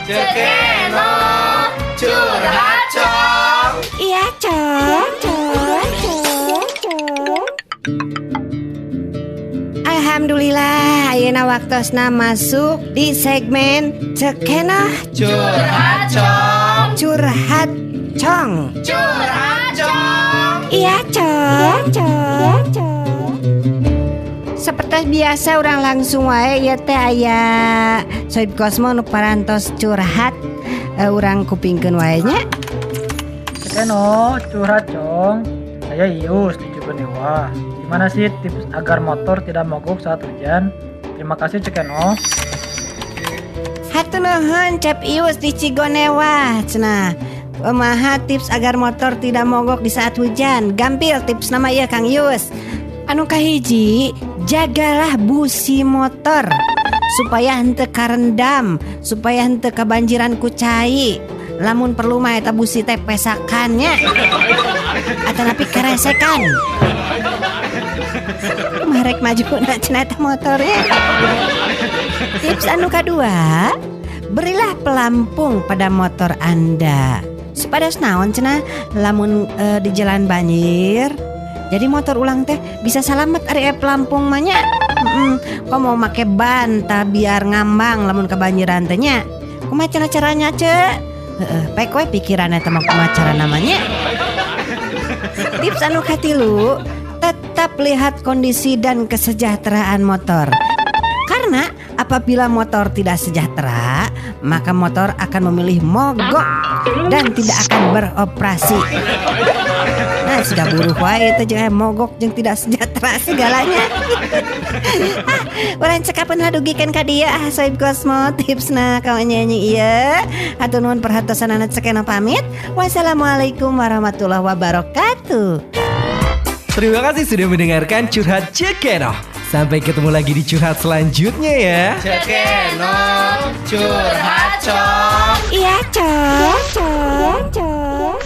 Ceu Kenoh curhat, Cong. Iya, Cong, Cong, Cong, Cong. Alhamdulillah, ayeuna waktosna masuk di segmen Ceu Kenoh Curhat, Cong. Curhat, Cong. Curhat, Cong. Iya, Cong, Cong, Cong. Seperti biasa urang langsung wae ya teh aya Soib Kosmo nu parantos curhat, urang kupingkeun wae nya. Keno, curhat, Cong. Saya Ius di Cigonewa. Gimana sih tips agar motor tidak mogok saat hujan? Terima kasih, Ceu Kenoh. Hatur nuhun, Cep Ius di Cigonewa. Cenah. Kumaha tips agar motor tidak mogok di saat hujan? Gampil tips nama ya, Kang Ius. Anu kahiji, jagalah busi motor supaya henteu karendam, supaya henteu kebanjiran ku cai. Lamun perlu mah eta busi teh pesakan nya. Atanapi keresekan. Kumaha rek maju na cenah eta motornya. Tips anu kadua, berilah pelampung pada motor Anda. Supados naon cenah lamun di jalan banjir, jadi motor ulang teh bisa salamet ari aya pelampung mah nya. Kok mau make ban tah biar ngambang lamun kebanjiran teh nya. Kumaha cenah caranya, Ce? Heeh, pek we pikiran eta mah kumaha cara namanya. Tips anu katilu, tetap lihat kondisi dan kesejahteraan motor. Karena apabila motor tidak sejahtera, maka motor akan memilih mogok dan tidak akan beroperasi. Nah, sudah buruh wae itu jeung mogok jeung tidak sejahtera segalanya. Ah, urang cekapeun hadugikeun ka dieu ah, Soib Kosmo tipsna ka nyanyi ieu. Hatur nuhun perhatosanana, Ceu Kenoh pamit. Wassalamualaikum warahmatullahi wabarakatuh. Terima kasih sudah mendengarkan Curhat Ceu Kenoh. Sampai ketemu lagi di curhat selanjutnya ya. Ceu Kenoh curhat, Cong. Iya, Cong, Cong, Cong.